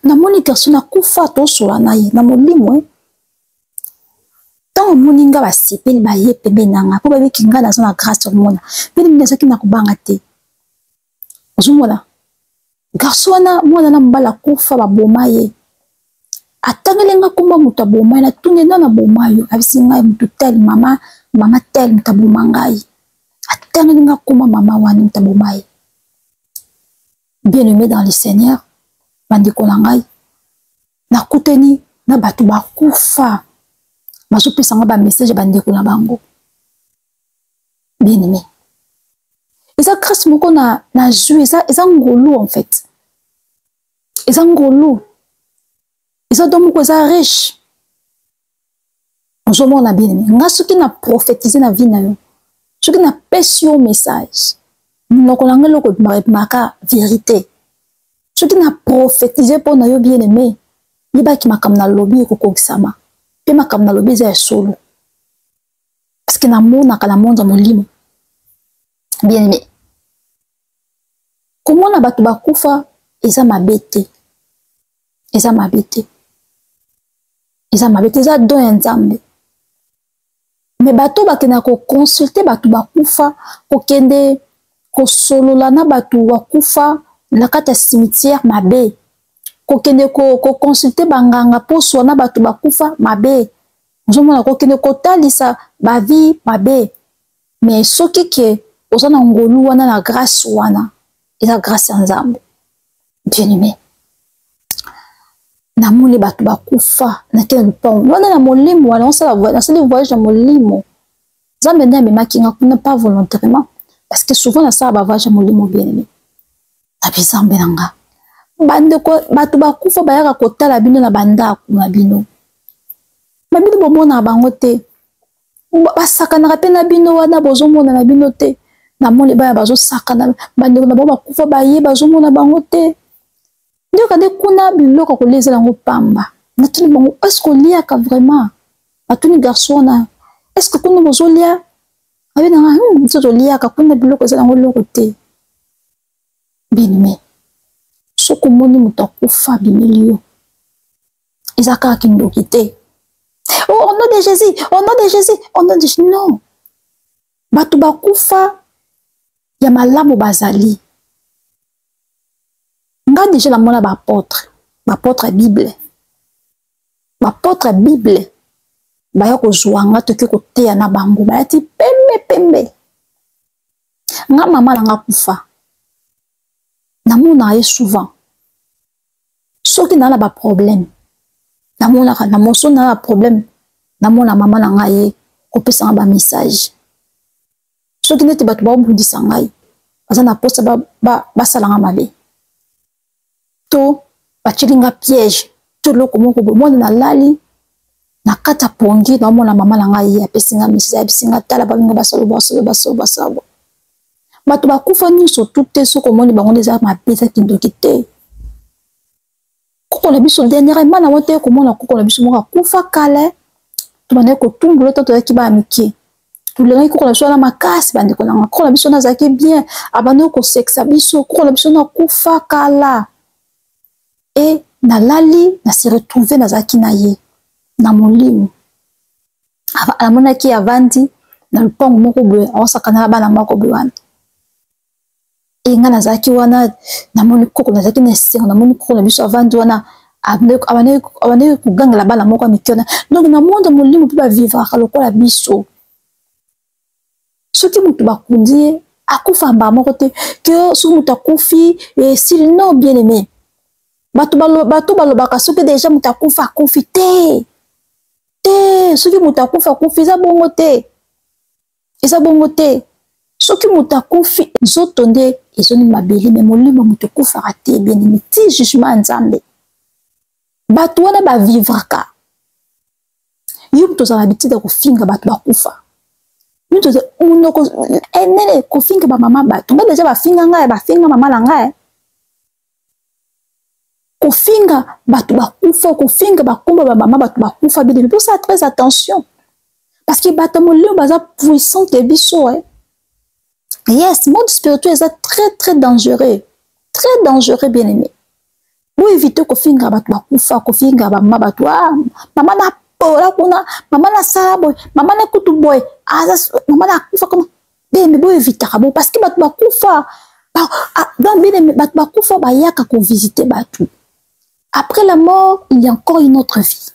Namoni garçon nakufa, tosola na ye na molimo. Ntango omoni nga, basepeli, baye pembeni na nga mpo bayebiki nga naza na grâce. Omona mpe nini, nazalaki na kobanga te. Ozomona garçon wana, mwana na mobali akufa, baboma ye. Atangeli nga komba moto aboma ye. Natuni: "Nani aboma yo?" Abisi ngai: "Moto tel, mama, mama tel moto aboma ngai." Atangeli nga komba mama wana moto aboma ye. Bien aimé dans le Seigneur, bandeko na ngai, nakutani na bato bakufa, bazopesa nga bamessage ya bandeko na bango. Bien aimé, eza grâce moko na zwi, eza ngolu en fait, eza ngolu, eza don moko, eza riche. Ozomona, bien aimé, nga soki na prophétise na vie na yo, soki napesi yo message, monoko na ngai eloko ebimaka vérité. Soki na prophétise mpo na yo, bien aimé, yebaki makambo nalobi ekokokisama, mpe makambo nalobi eza ya solo, parce que namonaka na monde ya molimo. Bien aimé, komona bato bakufa eza mabe te, eza mabe te, eza mabe te, eza don ya Nzambe. Me bato bakendaka koconsulter bato bakufa, kokende kosolola na bato bakufa na kati ya cimetière, mabe. Kokende koconsulter banganga poswa na bato bakufa, mabe. Ozomona, kokende kotalisa bavie, mabe. Me soki ke oza na ngolu wana, na grâce wana, eza grâce ya Nzambe. Bien aimé, namoni bato bakufa, nake na lupango wana na molimo wana, nasali voyage na molimo. Nzambe nde amemaki nga kuna, pas volontairement, parce que souvent nasala bavoyage ya molimo. Bien aimé, nabi Nzambe na nga, bandeko bato bakufa bayaka kotala bino na bandako na bino, ma bino bomonaka bango te, basakanaka mpe na bino wana, bozomona na bino te. Namoni bana bazosakana, bandeko na bango bakufa baye, bazomona bango te. Ndoka nde kuna biloko ya kolia eza yango pamba. Natuni bango: "Est-ce oliaka vraiment?" Natuni garçon wana: "Est-ce kuna bozolia?" Abe nanga: "Biso toliaka kuna, biloko eza yango eloko te." Bien-aimé, soki omoni moto akufa abimeli yo, eza kaka kindoki te. "Oh, au nom de Jésus, au nom de Jésus, au nom de Jésus." Non, bato bakufa ya malamu bazali. Nga déjà namona baapôtre, baapôtre ya Bible, baapôtre ya Bible baya kozwa nga, toki koteya na bango, bayati pembe pembe. Nga mama na nga kufa, namonaka ye souvent. Soki naa na baproblème, namonaka na moso, naa na problème, namona mama na ngai ye kopesanga bamessage. Soki neti bato baobundisa ngai, baza na posa basalanga mabe, to batieli nga piège, to eloko moko boye, mwana nalali na kati ya pongi, naomona mama na ngai ye apesi nga message, ayebisi nga: "Tala, balinga basalo, basalo, basalo, basalo." Bato bakufa nyonso tu te, soki omoni bango nde eza mabe, eza kindoki te. Koko na biso dernièrement, nango te, komona koko na biso moko akufa kala, tobandaki kotumbula to toyaki bana mike, tolengaki koko na biso wana makasi. Bandeko na nga, koko na biso wana azalaki bien, abandaki kosekisa biso. Koko na biso wana akufa kala. E nalali, na se retrouve, nazalaki na ye na molimo. Namonaki avandi na lupango moko boye, aosakana na bana moko boye wana. E nga nazalaki wana, namoni koko, nazalaki na esengo, namoni koko na biso avandi wana, abandaki kogangela bana moko ya mike wana. Donc na monde molimo mpe bavivraka lokola biso. Soki moto bakundi ye, akufa mbala moko te ke soki moto akufi esili. Non, bien aimé, bato balobaka soki déjà moto akufa, akufi te. Te, soki moto akufi, akufi, eza bongo te, eza bongo te. Soki moto akufi, nzoto nde ezoni mabele, me molimo moto ekufaka te. Bien aimé, ti jugement ya Nzambe, bato wana bavivraka. Yo moto ozala na bitide ya kofinga bato bakufa, monoko enene, kofinga bamama bato, nga déjà bafinga ngai, bafinga mama na ngai. Kofinga bato bakufa, kofinga bakomba bamama bato bakufa, bien aimé, tosala très attention, parce que bato molimo baza puissant ke biso, eh? Yes, monde spirituel eza très très dangereux, très dangereux, bien aimé. Boevite kofinga bato bakufa, kofinga bamama bato. Ah, mama na pola kuna, mama nasala boye, mama na kutu boye, aza mama nakufa kama beme. Boevitaka bo parce que bato bakufa, ah, donc bien bato bakufa bayaka kovisite bato. Après la mort, il y a encore une autre vie.